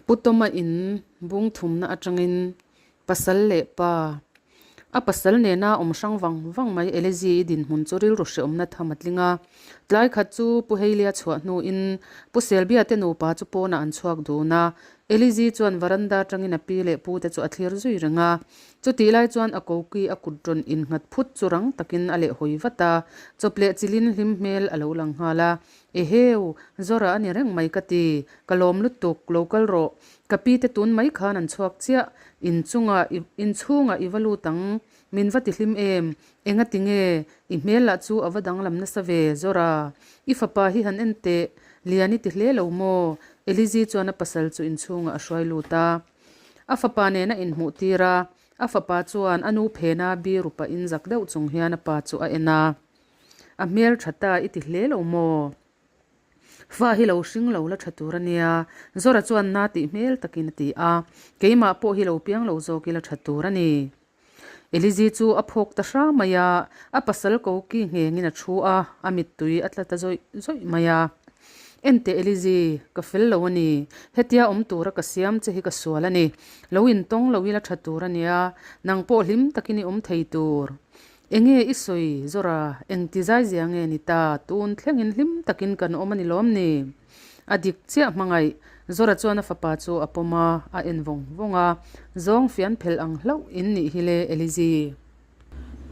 Pu Tawma in bung thumna atangin pasal leh pa, a pasal nena awm hrang vang vang mai Elizii dinhmun chu rilru hreawmna tham a tling a. Tlai khat chu Pu Heilia chhuah hnuin Pu Selbia te nupa chu pawnah an chhuak dun a. Elizii chuan varanda atangin a pi leh pu te chu a thlir zui reng a. Chutih lai chuan a koki a kut rawn innghat phut chu rang takin a lehhawi vat a, chawp leh chilin hlim hmel a lo lang nghal a. Eheu, Zora a ni reng mai ka ti, ka lawm lutuk, lo kal rawh. Ka pi te tun mai khan an chhuak chiah, inchungah i inchhungah i va lut ang, min va ti hlim em, enga ti nge, i hmel lah chu a va danglam nasa ve, Zora, i fapa hi han en teh, Lian i ti hle lo maw? Elizi chuan a pasal chu inchhungah a hruai lut a. A fapa nen a inhmuh tir a, a fapa chuan a nu phena biru pahin zak deuh chung hian a pa chu a en a. A hmel tha ta i ti hle lo maw? Fa hi lo hring lo la tha tur a nia, Zora chuan na tih hmel takin a ti a, keimah pawh hi lo piang lo zawk ila tha tur a ni. Elizi chu a phawk ta hra mai a, a pasal koki nghengin a thu a, a mittui a tla ta zawih zawih mai a. Enteh Elizi, ka fel lo a ni, hetia awm tura ka siam che hi ka sual a ni, lo intawng lo ila tha tur a nia, nang pawh hlim takin i awm thei tur. Enge i sawi Zora, engti zai zia nge ni ta, tun thlengin hlim takin kan awm a ni lawm ni? A dik chiah hmangaih, Zora chuan a fapa chu a pawm a, a en vawng vawng a, zawng fian phelh ang hlauh in nih hi le Elizi.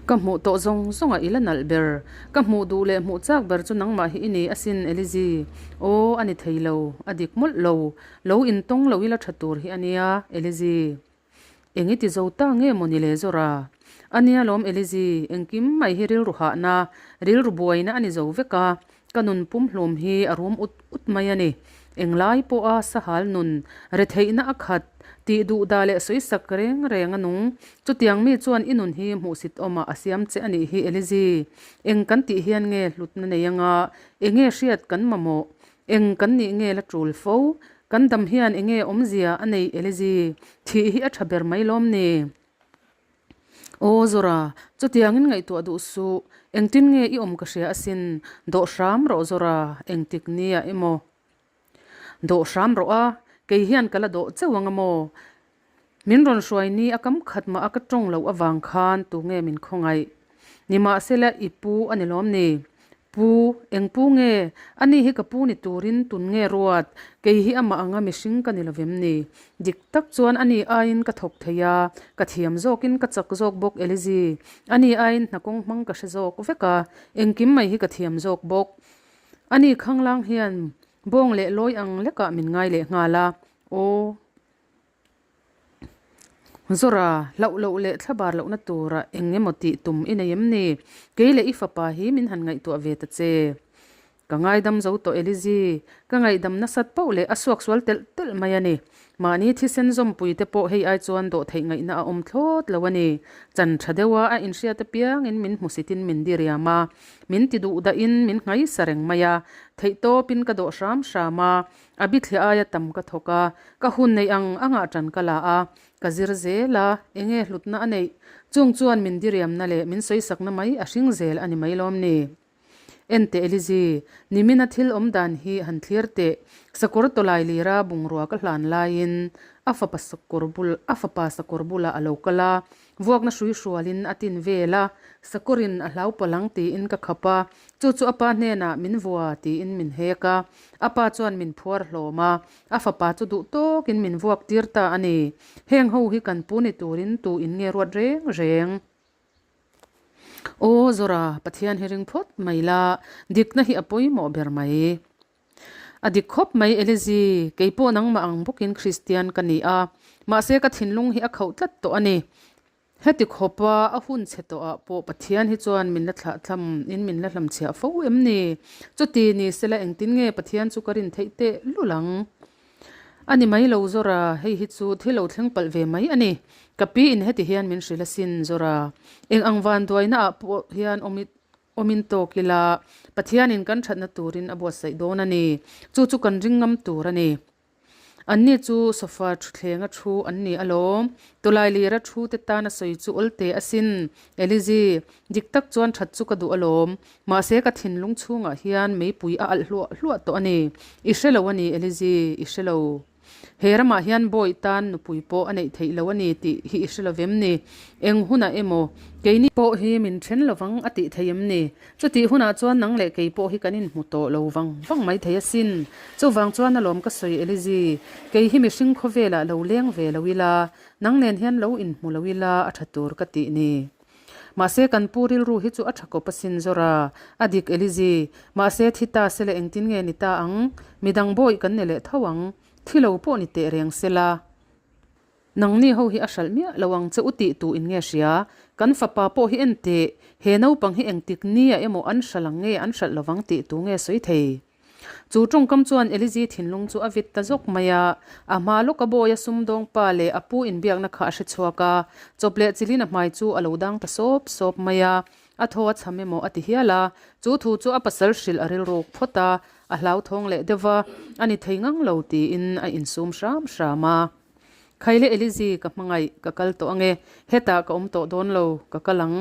Ka hmuh tawh zawng zawngah i la nalh ber, ka hmuh duh leh hmuh chak ber chu nangmah hi i ni asin Elizi. Aw, a ni thei lo, a dik mawlh lo, lo intawng lo ila tha tur hi a nia Elizi. Eng i ti zo ta nge maw ni le Zora? A nia lawm Elizi, engkim mai hi rilru hahna, rilru buaina a ni zo vek a, ka nun pumhlum hi a rum ut ut mai a ni. Englai pawha sahal nun, retheihna a khat, tih duh dah leh sawisak reng reng a nung. Chutiang mi chuan i nun hi hmuhsit awmah a siam che a nih hi Elizi. Eng kan tih hian nge hlutna nei anga, enge hriat kan mamawh? Eng kan nih nge la tul fo? Kan dam hian enge awmzia a nei Elizi? Thih hi a tha ber mai lawm ni? Aw Zora, chutiangin ngaihtuah duh suh. Engtin nge i awm ka hria asin? Dawh hram rawh Zora, engtik nia emaw? Dawh hram rawh a, kei hian ka la dawh chauh ang a maw? Min rawn hruai ni a kam khat mah a ka tawng loh avang khan tu nge min khawngaih? Nimahsela i pu a ni lawm ni? Pu, eng pu nge? Ani hi ka pu ni turin tun nge ruat? Kei hi amah anga mihring ka ni lovem ni? Dik tak chuan ani aiin ka thawk thei a, ka thiam zawkin ka chak zawk bawk Elizi. Ani aiin hna kawng hmang ka hre zawk vek a, engkim mai hi ka thiam zawk bawk. Ani khanglang hian bawng leh lawi ang lekah min ngai leh nghal a, aw. Zora, hlauh loh leh thlabar lohna tura eng emaw tih tum i nei em ni? Kei leh i fapa hi min han ngaihtuah ve ta che. Ka ngaidam zo tawh Elizi, ka ngaihdam nasat poh leh a suaksual telh telh mai a ni. Mahni thisen zawmpui te pawh hei ai chuan dawh theih ngaihna a awm thlawt lo a ni. Chan tha deuha a inhriat apiangin min hmusitin min diriam a, min ti duh dahin min nghaisa reng mai a, theihtawpin ka dawh hram hram a, A bithliah aia tam ka thawk a, ka hun neih ang angah ṭan ka la a, ka zir zel a, enge hlutna a neih? Chung chuan min diriamna leh min sawisakna mai a hring zel a ni mai lawm ni? Enteh Elizi, nimina thil awm dan hi han thlir teh, sakawr tawlai lira bungrua ka hlan laiin a fapa sakawr bul a fapa sakawr bulah a lo kal a, Vuakna hrui hrualin a tin vel a, Sakawrin a hlau palh ang tiin ka khap a, chu chu a pa hnenah min vua tiin min hek a, a pa chuan min phuar hlawm a, a fapa chu duh tawkin min vuak tir ta a ni. Heng ho hi kan pu ni turin tu in nge ruat reng reng? Aw Zora, Pathian hi ring phawt mai la, dikna hi a pawimawh ber mai. A dik khawp mai Elizi, kei pawh nangmah ang bawkin Kristian ka ni a, mahse ka thinlung hi a khauh tlat tawh a ni. Heti khawpa a hun chhe tawhah pawh Pathian hi chuan min la thlahthlam in min la hlamchhiah fo em ni? Chuti ni sela engtin nge Pathian chu ka rin theih teh lul ang? A ni mai lo Zora, hei hi chu thil lo thleng palh ve mai a ni. Ka pi in heti hian min hrilh asin Zora, eng ang vanduaina ah pawh hian awm Awmin tawk ila, Pathianin kan thatna turin a buatsaih dawn a ni. Chu chu kan ring ngam tur a ni. Anni chu sofa thuthlenga thu an ni alawm. Tawlai lira thu te tan a sawi chu awl te asin. Elizi, dik tak chuan that chu ka duh alawm. Mahse ka thinlung chhungah hian meipui a alh hluah hluah tawh a ni. I hre lo a ni Elizi, i hre lo. He ramah hian bawi tan nupui pawh a neih theih lo a ni tih hi i hre lo vem ni? Eng hunah emaw keini pawh hi min then lovang a tih thei em ni? Chutih hunah chuan nang leh kei pawh hi kan inhmu tawh lo vang vang mai thei asin. Chuvang chuan alawm ka sawi Elizi, kei hi mihring khawvelah lo leng ve lo ila, nang nen hian lo inhmu lo ila a tha tur ka tih ni. Mahse kan pu rilru hi chu a tha kawp asin Zora, a dik Elizi, mahse thi ta sela engtin nge ni ta ang? Midang bawih kan ni leh tho ang, thi lo pawh ni teh reng sela. Nangni ho hi a hralh miah lo ang che u tih tu in nge hria? Kan fapa pawh hi en teh, he naupang hi engtik nia emaw an hralh ang nge an hralh lovang tih tu nge sawi thei? Chu tawngkam chuan Elizi thinlung chu a vit ta zawk mai a, a hma lawka bawi a sumdawng pa leh a pu inbiakna kha a hre chhuak a, chawp leh chilin a hmai chu a lo dang ta sawp sawp mai a, a thaw a chham emaw a ti hial a, chu thu chu a pasal hrilh a rilruk phawt a, a hlauthawng leh deuh va, a ni thei ngang lo tiin a insum hram hram a. Khaile Elizi ka hmangaih, ka kal tawh ange, hetah ka awm tawh dawn lo, ka kal ang.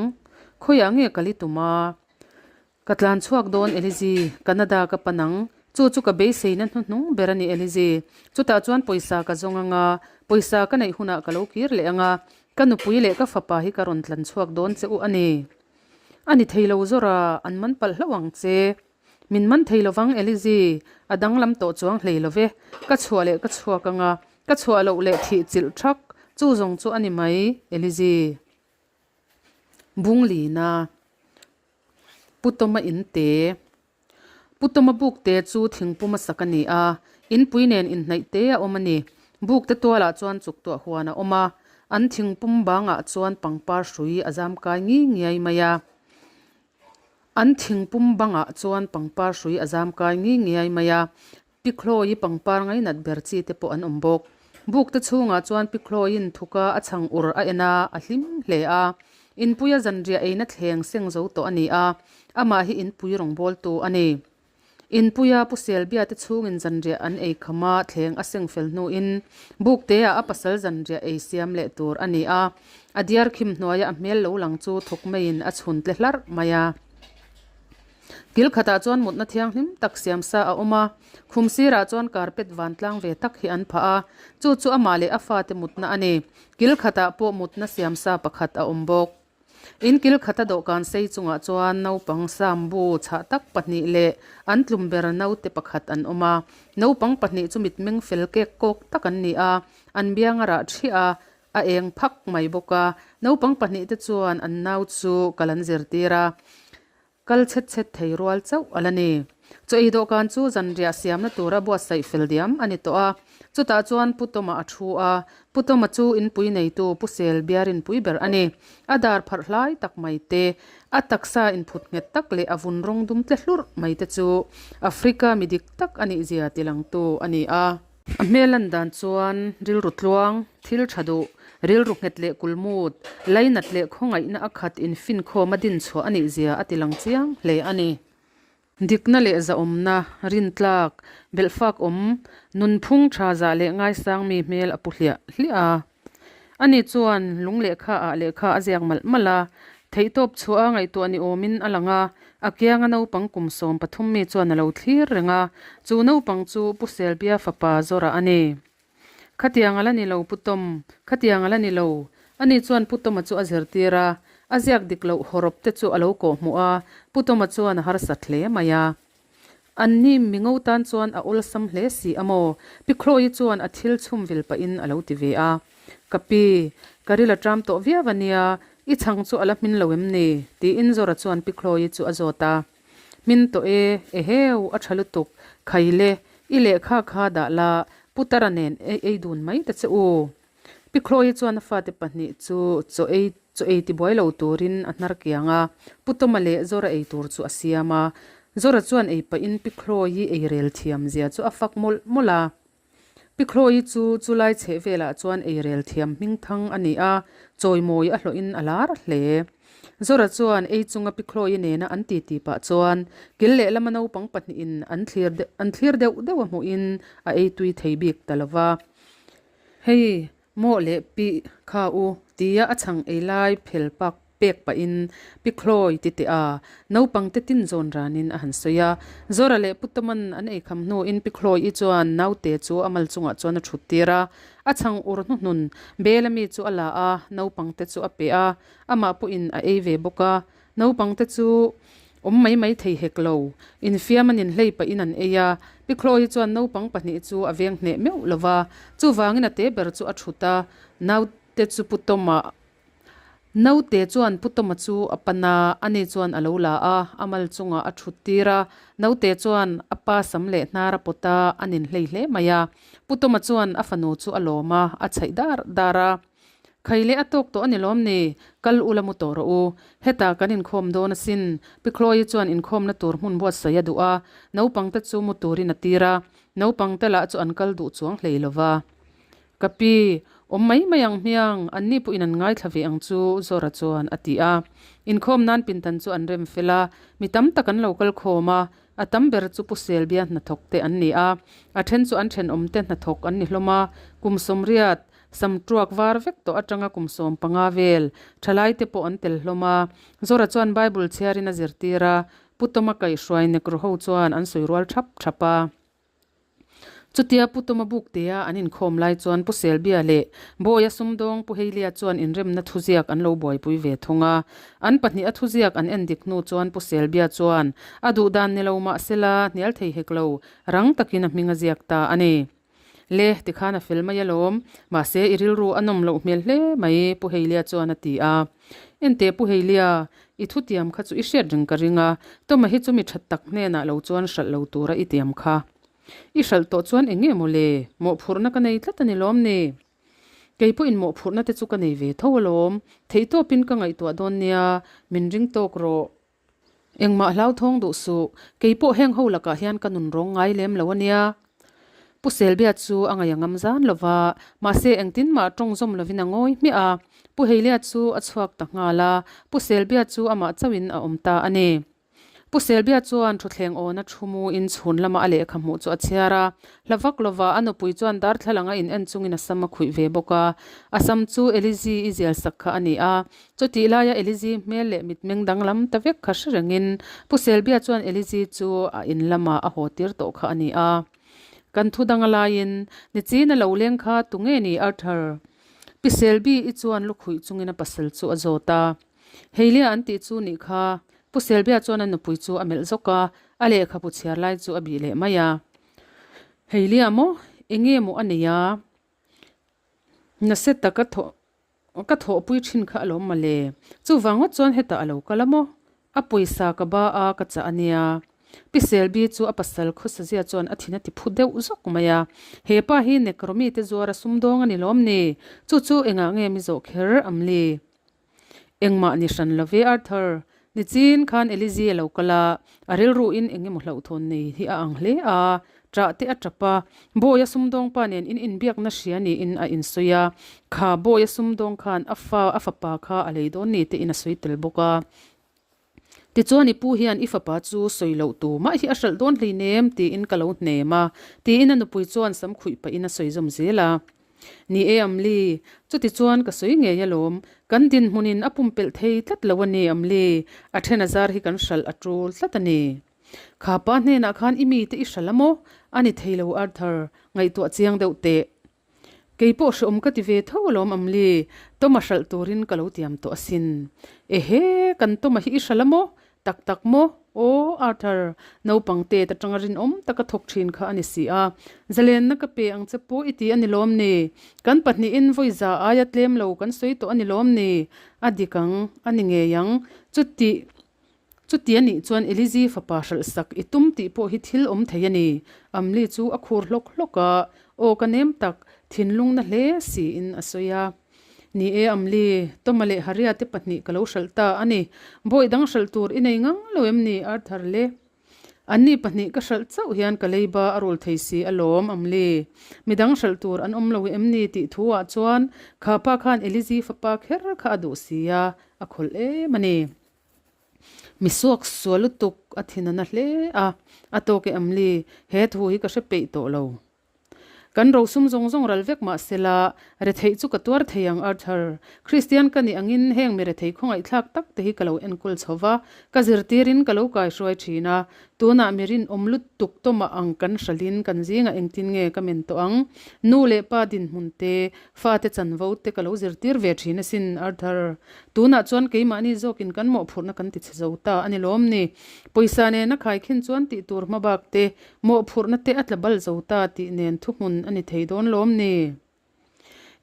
Khawiah nge kal i tum a? Ka tlan chhuak dawn Elizi, Canada ka pan ang. Chu chu ka beiseina hnuhnung ber a ni Elizi. Chutah chuan pawisa ka zawng anga, pawisa ka neih hunah ka lo kir leh anga, ka nupui leh ka fapa hi ka rawn tlan chhuak dawn che u a ni. A ni thei lo zawr a, an man palh hlauh ang che. Min man thei lovang Elizi, a danglam tawh chuang hlei lo ve. Ka chhuah leh ka chhuak anga, ka chhuah loh leh thih chilh thak, chu zawng chu a ni mai Elizi. Bunglina. Pu Tawma in te. Pu Tawma buk te chu thingpum a sak a ni a, inpui nen inhnaih te a awm a ni. Buk te tualah chuan chuktuah huan a awm a, an thingpum bangah chuan pangpar hrui a zam kai ngi ngiai mai a. An thingpum bangah chuan pangpar hrui a zam kai ngi ngiai mai a, Pikhlawi pangpar ngainat ber chi te pawh an awm bawk. Buk te chhungah chuan Pikhlawiin thuka a chhang ur a en a, a hlim hle a. Inpuia zanriah eina thleng seng zo tawh a ni a, amah hi inpui rawngbawltu a ni. Inpuia Pu Selbia te chhungin zanriah an ei kham a, thleng a seng fel hnuin buk teah a pasal zanriah ei siam leh tur a ni a. A diar khim hnuaia a hmel lo lang chu thawk maiin a chhun tle hlarh mai a. Kil khatah chuan mutna thianghlim tak siam sa a awm a, khum sirah chuan carpet vantlang ve tak hi an phah a, chu chu amah leh a fate mutna a ni. Kil khatah pawh mutna siam sa pakhat a awm bawk. In kil khata dawhkan sei chungah chuan naupang sambu chhah tak pahnih leh an tlum ber naute pakhat an awm a. Naupang pahnih chu mitmeng fel kek kawk tak an ni a, an biang a rah ṭhiah a, a eng phak mai bawk a. Naupang pahnihte chuan an nau chu kal an zirtir a. Kal chhet chhet thei rual chauh a la ni. Chaw ei dawhkan chu zanriah siamna tura buatsaih fel diam a ni tawh a. Chutah chuan Pu Tawma a thu a. Pu Tawma chu inpui neitu Pu Sel biarinpui ber a ni. A dar pharh hlai tak mai te, a taksa inphut nghet tak leh a vun rawng dum tle hlurh mai te chu Africa mi dik tak a nihzia tilangtu a ni a. A hmel lan dan chuan rilru tluang, thil tha duh, rilru nghet leh kulmut, lainat leh khawngaihna a khat infinkhawm a dinchhuah a nih zia a ti lang chiang hle a ni. Dikna leh zahawmna, rintlak, belhfak awm, nunphung tha zah leh ngaisang mi hmel a pu hliah hliah a. Ani chuan lung lehkha ah lehkha a ziak malh malh a, theihtawp chhuah a ngaihtuah ni awmin a lang a, a kianga naupang kum 13 mi chuan a lo thlir reng a, chu naupang chu Pu Selbia fapa Zawra a ni. Khatiang a la ni lo Pu Tom, khatiang a la ni lo. Ani chuan Pu Toma chu a zirtir a, a ziak dik loh hawrawp te chu a lo kawhhmuh a, Pu Toma chuan a harsat hle mai a. An ni mingo tan chuan a awlsam hle si a maw? Pi Chloe chuan a thil chhum vil pahin a lo ti ve a. Ka pi, ka ril a ṭam tawh viau a nia, i chhang chu a la hmin lo em ni? tiin Zora chuan Pi Chloe chu a zawt a. Hmin tawh e, eheu, a ṭha lutuk, khai le, i lehkha kha dah la, Putara nen ei ei dun mai ta che u. Pi Chloe chuan a fate pahnih chu chaw ei Chaw ei tibuai lo turin a hnar kiang a, Pu Tawma leh Zora ei tur chu a siam a. Zora chuan ei pahin Pi Chloe-i ei rel thiam zia chu a fak mawlh mawlh a. Pi Chloe-i chu chulai chheh velah chuan ei rel thiam hming thang a ni a, chawimawi a hlawhin a lar hle. Zora chuan ei chunga Pi Chloe-i nena an titi pah chuan kil lehlama naupang pahnihin an thlir an thlir deuh deuh a hmuhin a ei tui thei bik ta lo va. Hei, Maw leh pi kha u, tia a chhang ei lai phel pak pek pahin Pi Chloe ti teh a, naupangte tin zawn ranin a han sawi a. Zora leh Pu Toman an eikham hnuin Pi Chloe-i chuan naute chu a mal chungah chuan a thut tir a, a chhang ur hnuhnun bel ami chu a la a, naupangte chu a pe a, amah pawhin a ei ve bawk a. Naupangte chu awm mai mai thei hek lo, infiam an inhlei pahin an ei a, Pi Chloe-i chuan naupang pahnih chu a veng hneh meuh lo va, chuvangin a te ber chu a thut a, naute chu Pu Toma Naute chuan Pu Toma chu a pan a, ani chuan a lo la a, a mal chungah a thut tir a. Naute chuan a pa sam leh hnar a pawt a, a nin hlei hle mai a. Pu Toma chuan a fanu chu a lawm a, a chhaih dar dar a. Khai leh a tawk tawh a ni lawm ni? Kal ula mu tawh rawh u. Hetah kan inkhawm dawn asin. Pi Chloe chuan inkhawmna tur hmun buatsaih a duh a, naupangte chu mu turin a tir a. Naupangte lah chu an kal duh chuang hlei lo va. Ka pi, awm mai mai ang hmiang, anni pawhin an ngaithla ve ang chu, Zora chuan a ti a. Inkhawm nan pindan chu an rem fel a, mi tam tak an lo kal khawm a, a tam ber chu Pu Selbia hnathawk te an ni a, a then chu an thenawm te hnathawk an ni hlawm a, kum 80, sam tuak var vek tawh atanga kum 15 vel, thalai te pawh an tel hlawm a. Zora chuan Bible chhiarin a zirtir a, Pu Tawma kaihhruai Nekru ho chuan an sawi rual thap thap a. Chutia Pu Tawma Buktea an inkhawm lai chuan Pu Selbia leh Bawia sumdawng Pu Heilia chuan inremna thuziak an lo buaipui ve thung a. An pahniha thuziak an en dik hnu chuan Pu Selbia chuan a duh dan ni lo mah sela hnial thei hek lo, rang takin a hming a ziak ta a ni. Le, tikhan a fel mai alawm, mahse i rilru a nawm loh hmel hle mai, Pu Heilia chuan a ti a. Enteh Pu Heilia, i thutiam kha chu i hriat reng ka ring a, Tawma hi chu mi that tak hnenah lo chuan hralh lo tura i tiam kha. I hralh tawh chuan eng nge maw le? Mawhphurhna ka nei tlat a ni lawm ni? Kei pawhin mawhphurhna te chu ka nei ve tho alawm, theihtawpin ka ngaihtuah dawn nia, min ring tawk rawh. Engmah hlauthawng duh suh, kei pawh heng ho lakah hian ka nun rawng ngai lem lo a nia. Pu Selbia chu a ngaih a ngam zan lo va, mahse engtin mah tawng zawm lovin a ngawi hmiah a. Pu Heilia chu a chhuak ta nghal a, Pu Selbia chu amah chauhin a awm ta a ni. Pu Selbia chuan thutthleng awna thu muin chhun lama a lehkha hmuh chu a chhiar a, hla vak lova a nupui chuan darthlalang a in en chungin a sam a khuih ve bawk a. A sam chu Elizi i zial sak kha a ni a, Chutih laia Elizi hmel leh mitmeng danglam ta vek kha hre rengin Pu Selbia chuan Elizi chu a in lamah a haw tir tawh kha a ni a. Kan thu danga laiin, Nichin a lo leng kha tu nge ni Arthur? Pi Selbi i chuan lukhuih chungin a pasal chu a zawt a. Heilia an tih chu nih kha. Pu Selbia chuan a nupui chu a melh zawk a, a lehkhabu chhiar lai chu a bih leh mai a. Heilia maw? Enge maw a nei a? Nasa taka thawh Ka thawhpui thin kha alawm mawle. Chuvang ngawt chuan hetah a lo kal a maw? A pawisa ka ba a, ka chah a nia. Pi Selby chu a pasal khawsazia chuan a thin a ti phu deuh zawk mai a. He pa hi Nekromi te zuar a sumdawng a ni lawm ni? Chu chu engah nge mi zawh kher am li? Engmah ni hran lo ve Arthur. Nichin khan Elizi a lo kal a, a rilruin eng emaw hlauhthawn nei hi a ang hle a, ṭah te a ṭap a, Bawi a sumdawng pa nen in inbiakna hria niin a insawi a, kha Bawi a sumdawng khan a fa a fapa kha a lei dawn ni tein a sawi tel bawk a. Tichuan i pu hian i fapa chu sawi loh tu mah hi a hralh dawn hleinem tiin ka lo hnem a, tiin a nupui chuan sam khuih pahin a sawi zawm zel a. Ni e Amli, chuti chuan ka sawi ngei alawm, kan dinhmunin a pumpelh thei tlat lo a ni Amli, a then a zar hi kan hralh a tul tlat a ni. Kha pa hnenah khan i mite i hralh a maw? A ni thei lo Arthur, ngaihtuah chiang deuh teh. Kei pawh hreawm ka ti ve tho alawm Amli, Toma hralh turin ka lo tiam tawh asin. Ehe, kan Toma hi i hralh a maw? Tak tak maw? Aw, Arthur, naupang tet atanga rinawm taka thawk thin kha a ni si a. Zalenna ka pe ang che pawh i ti a ni lawm ni? Kan pahnihin vawi za aia tlem lo kan sawi tawh a ni lawm ni? A dik ang, a ni ngei ang. Chuti, chuti a nih chuan Elizi fapa hralh sak i tum tih pawh hi thil awm thei a ni. Amli chu a khur hlawk hlawk a, aw ka nem tak, thinlung na hle siin a sawi a. Ni e Amli, Toma leh Haria te pahnih ka lo hralh ta a ni. Bawih dang hralh tur i nei ngang lo em ni Arthur le? Anni pahnih ka hralh chauh hian ka leiba a rul thei si alawm Amli. Midang hralh tur an awm lo em ni tih thu ah chuan kha pa khan Elizi fapa kher kha a duh si a, a khawlh em a ni. Mi suak sual lutuk a thin a na hle a, a tawk e Amli, he thu hi ka hre peih tawh lo. Kan rosum zawng zawng ral vek mah sela, retheih chu ka tuar thei ang Arthur. Kristian ka nih angin heng mi rethei khawngaihthlak tak te hi ka lo enkawl chho va, ka zirtirin ka lo kaihruai thin a. Tunah mi rinawm lutuk tawmah ang kan hralhin kan zingah engtin nge ka men tawh ang? Nu leh pa dinhmun te, fate chanvo te ka lo zirtir ve thin asin Arthur. Tunah chuan keimahni zawkin kan mawhphurhna kan tichhe zo ta a ni lawm ni? Pawisa nena khaikhin chuan tihtur hmabak te, Mawhphurhna te a tla bal zo ta tih nen thuhmun a ni thei dawn lawm ni?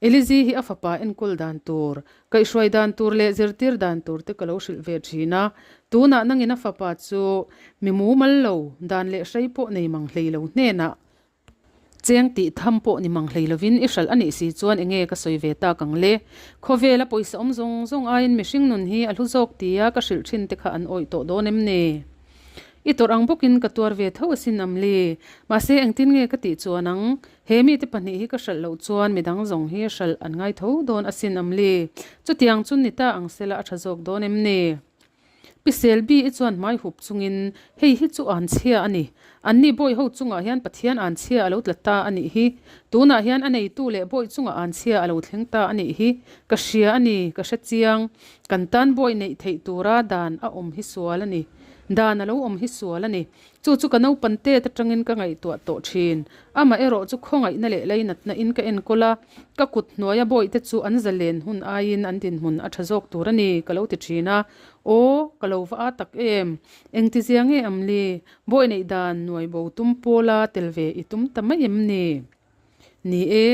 Elizi hi a fapa enkawl dan tur, kaihhruai dan tur leh zirtir dan tur te ka lo hrilh ve thin a. Tunah nangin a fapa chu mi mumal lo, dan leh hrei pawh nei mang hlei lo hnenah cheng tih tham pawh ni mang hlei lovin i hralh a nih si chuan enge ka sawi ve tak ang le? Khawvela pawisa awm zawng zawng aiin mihring nun hi a hlu zawk tia ka hrilh thin te kha an awih tawh dawn em ni? I tawrh ang bawkin ka tuar ve tho asin Amli. Mahse engtin nge ka tih chuan ang? He mite pahnih hi ka hralh loh chuan midang zawng hi hralh an ngai tho dawn asin Amli. Chutiang chu ni ta ang sela a tha zawk dawn em ni? Pi Selby i chuan hmai hup chungin, Hei hi chu an chhia a ni. Anni bawi ho chungah hian Pathian an chhia a lo tla ta a nih hi. Tunah hian a neitu leh bawi chungah an chhia a lo thleng ta a nih hi. Ka hria a ni, ka hre chiang. Kan tan bawi neih theih tura dan a awm hi sual a ni. Dan a lo awm hi sual a ni. Chu chu ka naupan tet atangin ka ngaihtuah tawh thin. Amah erawh chu khawngaihna leh leinatna in ka enkawl a, ka kut hnuaia bawihte chu an zalen hun aiin an dinhmun a tha zawk tur a ni ka lo ti thin a. Aw, ka lo va a tak em? Engtizia nge Amli? Bawih neih dan nuai bo tum pawla tel ve i tum ta mai em ni? Ni e,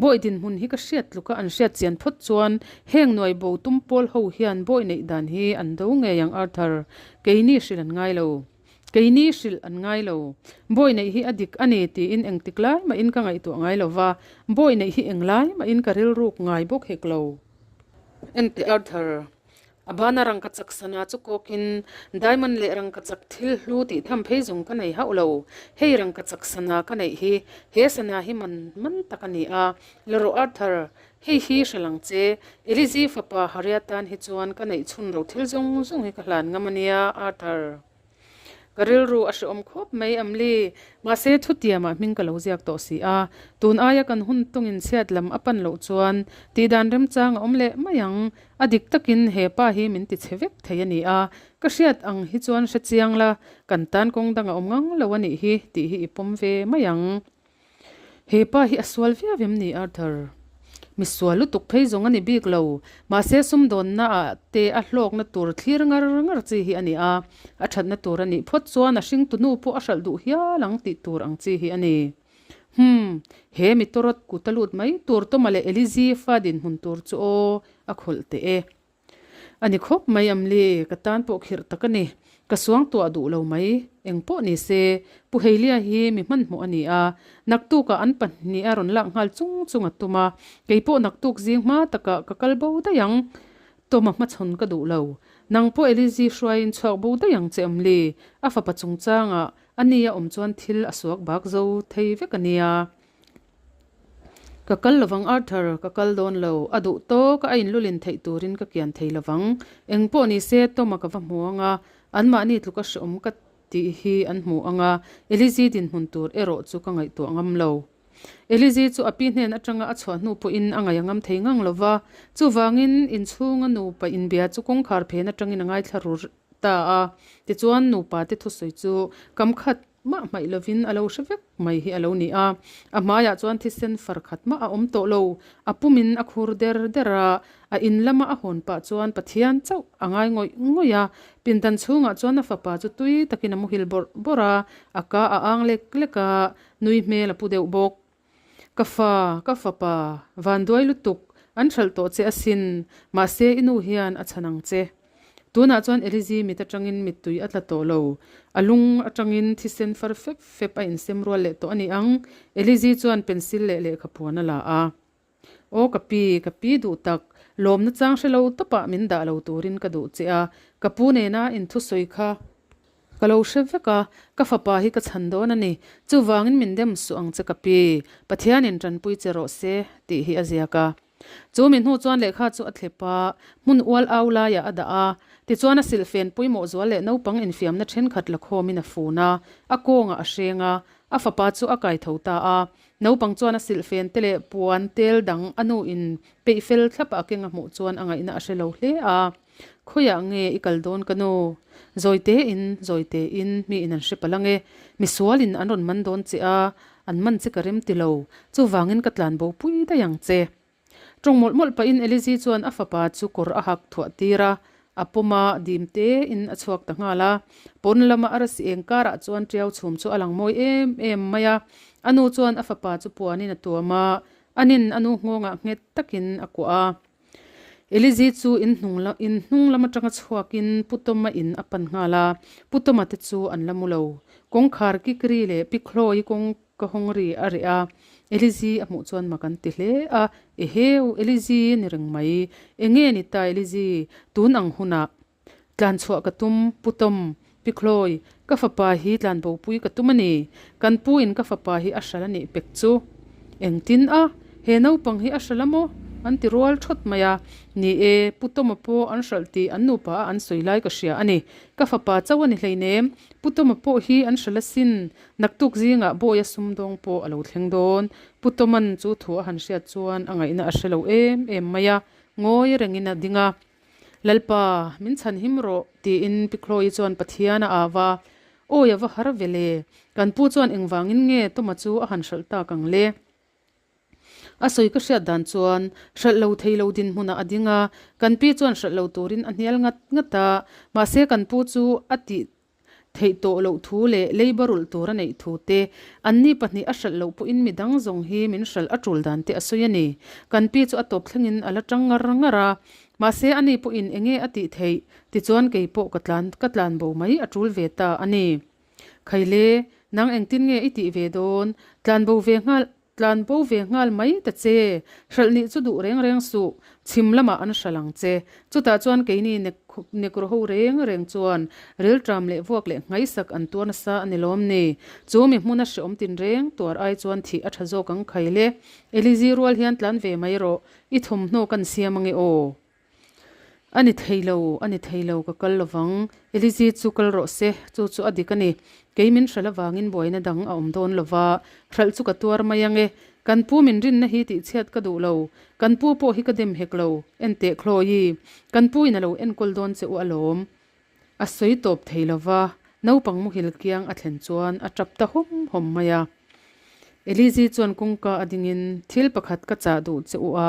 bawi dinhmun hi ka hriat tluka an hriat chian phawt chuan heng nuai bo tum pawl ho hian bawi neih dan hi an do ngei ang Arthur, keini hrilh an ngai lo. Keini hrilh an ngai lo. Bawi neih hi a dik a ni tiin engtik lai mahin ka ngaihtuah ngai lo va, bawi neih hi englai mahin ka rilruk ngai bawk hek lo. Enteh Arthur, A bana rangkachak sana chu kawkin diamond leh rangkachak thil hlu tih tham phei zawng ka nei hauh lo. Hei rangkachak sana ka neih hi he sana hi man man tak a ni a. La rawh Arthur, hei hi hre lang che, Elizi fapa Haria tan hi chuan ka neih chhun ro thil zawng zawng hi ka hlan ngam a nia, Arthur. Ka rilru a hrehawm khawp mai Amli, mahse thutiamah hming ka lo ziak tawh si a, tun aia kan hun tawngin chhiat lam a pan loh chuan tihdan remchang a awm leh mai ang, a dik takin he pa hi min ti chhe vek thei a ni a, ka hriat ang hi chuan hre chiang la, kan tan kawng dang a awm ngang lo a nih hi tih hi i pawm ve mai ang. He pa hi a sual viau em ni Arthur? Mi sual lutuk phei zawng a ni bik lo, mahse sumdawnna ah te a hlawkna tur thlir ngar ngar chi hi a ni a, a thatna tur a nih phawt chuan a hringtu nu pawh a hralh duh hial ang tih tur ang chi hi a ni. Hum, he mi tawrawt kut a lut mai tur Toma leh Elizi fa dinhmun tur chu aw a khawlh teh e. A ni khawp mai Amli, ka tan pawh khirh tak a ni. Ka suang tuah duh lo mai. Eng pawh ni se, Pu Heilia hi mi hmanhmawh a ni a, naktukah an pahnih a rawn lak nghal chung chung a tum a, kei pawh naktuk zing hma takah ka kal bo daih ang. Tawma hmachhawn ka duh lo. Nang pawh Elizi hruaiin chhuak bo daih ang che Amli, a fapa chungchangah a ni a awm chuan thil a suak bak zo thei vek a nia. Ka kal lovang Arthur, ka kal dawn lo. A duh tawk a, a inlulin theih turin ka kian thei lovang. Eng pawh ni se Tom-a ka va hmu ang a, anmahni tluka hreawm ka tih hi an hmu ang a, Elizi dinhmun tur erawh chu ka ngaihtuah ngam lo. Elizi chu a pi hnen atanga a chhuah hnu pawhin a ngaih a ngam thei ngang lo va, chuvangin inchhunga nupa inbia chu kawngkhar phen atangin a ngaithla ru ta a, tichuan nupa te thusawi chu kam khat mah hmaih lovin a lo hre vek mai hi a lo ni a. A hmaiah chuan thisen far khat mah a awm tawh lo. A pumin a khur der der a, a in lama a hawn pah chuan Pathian chauh a ngai ngawih ngawih a. Pindan chhungah chuan a fapa chu tui takin a muhil bawrh bawrh a, a ka a ang lek lek a, nui hmel a pu deuh bawk. Ka fa, ka fapa, vanduai lutuk, an hralh tawh che asin, mahse i nu hian a chhan ang che. Tunah chuan Elizi mit atangin mittui a tla tawh lo, a lung atangin thisen far fep fep a insem rual leh tawh a ni ang, Elizi chuan pencil leh lehkhapuan a la a. Aw ka pi, ka pi duh tak, lawmna chang hre lo tawpah min dah lo turin ka duh che a, ka pu nena inthusawi kha Ka lo hre vek a, ka fapa hi ka chhan dawn a ni. Chuvangin min dem suh ang che ka pi, Pathianin tanpui che rawh se, tih hi a ziak a. Chu mi hnu chuan lehkha chu a thlep a, hmun ual au laiah a dah a. Tichuan a silhfen pawimawh zual leh naupang infiamna thenkhat la khawmin a fun a, a kawngah a hreng a, a fapa chu a kai tho ta a. Naupang chuan a silhfen te leh puan tel dang a nu in peih fel thlap a keng a hmuh chuan a ngaihna a hre lo hle a. Khawiah nge i kal dawn ka nu? Zawi tein, zawi tein mi in an hre palh ang e. Misual in an rawn man dawn che a, an man che ka rem ti lo. Chuvangin ka tlan bo pui daih ang che. Tawng mawlh mawlh pahin Elizi chuan a fapa chu kawr a hak thuah tir a, a pawm a, dim tein a chhuak ta nghal a. Pawn lama a rasi eng karah chuan tiau chhum chu a lang mawi em em mai a. A nu chuan a fapa chu puanin a tuam a, anin a nu nghawngah nghet takin a kuah a. Elizi chu in hnung la in hnung lam atanga chhuakin Pu Tawma in a pan nghal a, Pu Tawma te chu an la mu lo. Kawngkhar kikri leh Pi Khlawi kawng ka hawng ri a reh a, Elizi a hmuh chuan mak an ti hle a, Eheu, Elizi ni reng mai, enge ni ta Elizi, tun ang hunah tlan chhuah ka tum, Pu Tawm, Pi Khlawi, ka fapa hi tlan bopui ka tum a ni, kan pu in ka fapa hi a hral a nih pek chu. Engtin a? He naupang hi a hral a maw? An ti rual thawt mai a, ni e, Pu Tawma pawh an hralh tih an nupa a an sawi lai ka hria a ni, ka fapa chauh a ni hleinem, Pu Tawma pawh hi an hral asin, Naktuk zingah Bawia sumdawng pawh a lo thleng dawn. Pu Tawman chu thu a han hriat chuan a ngaihna a hre lo em em mai a, ngawi rengin a ding a. Lalpa, min chhan him rawh, tiin Pi Chloe chuan Pathian a au a. Awi a va har ve le, kan pu chuan engvangin nge Tawma chu a han hralh tak ang le? A sawi ka hriat dan chuan hralh lo thei lo dinhmunah a ding a, kan pi chuan hralh lo turin a hnial ngat ngat a, mahse kan pu chu a tih theih tawh loh thu leh leiba rulh tur a neih thu te, anni pahnih a hralh loh pawhin mi dang zawng hi min hralh a tul dan te a sawi a ni. Kan pi chu a tawp thlengin a la tang ngar ngar a, mahse ani pawhin enge a tih theih tichuan kei pawh ka tlan ka tlan bo mai a tul ve ta a ni. Khaile, nang engtin nge i tih ve dawn? Tlan bo ve nghal Tlan bo ve nghal mai ta che, hralh nih chu duh reng reng suh, chhim lamah an hralh ang che. Chutah chuan keini nekro ho reng reng chuan rilṭam leh vuak leh nghaisak an tuar nasa a ni lawm ni. Chu mi hmuna hreawm tinreng tuar ai chuan thih a ṭha zawk ang khai le. Elizi rual hian tlan ve mai rawh, i thawmhnaw kan siam ange aw. A ni thei lo, a ni thei lo, ka kal lovang. Elizi chu kal rawh se, chu chu a dik a ni. Kei min hralh avangin buaina dang a awm dawn lova, hralh chu ka tuar mai ang e. Kan pu min rinna hi tihchhiat ka duh lo, kan pu pawh hi ka dem hek lo, enteh Chloe, kan pu in a lo enkawl dawn che u alawm. A sawi tawp thei lova, naupang muhil kiang a thlen chuan a tap ta hawm hawm mai a. Elizi chuan kawngka a dingin, Thil pakhat ka chah duh che u a,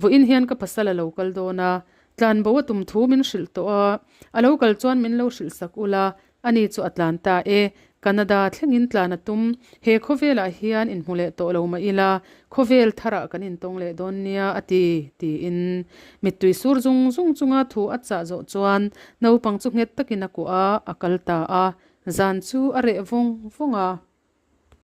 vawiin hian ka pasal a lo kal dawn a, tlanbo a tum thu min hrilh tawh a, a lo kal chuan min lo hrilh sak ula, ani chu a tlan ta e, Canada thlengin tlan a tum, he khawvelah hian inhmu leh tawh lo mah ila, khawvel tharah kan intawng leh dawn nia a ti, tiin mittui sur zung zung chunga thu a chah zawh chuan naupang chu nghet takin a kuah a, a kal ta a, zan chu a reh vawng vawng a.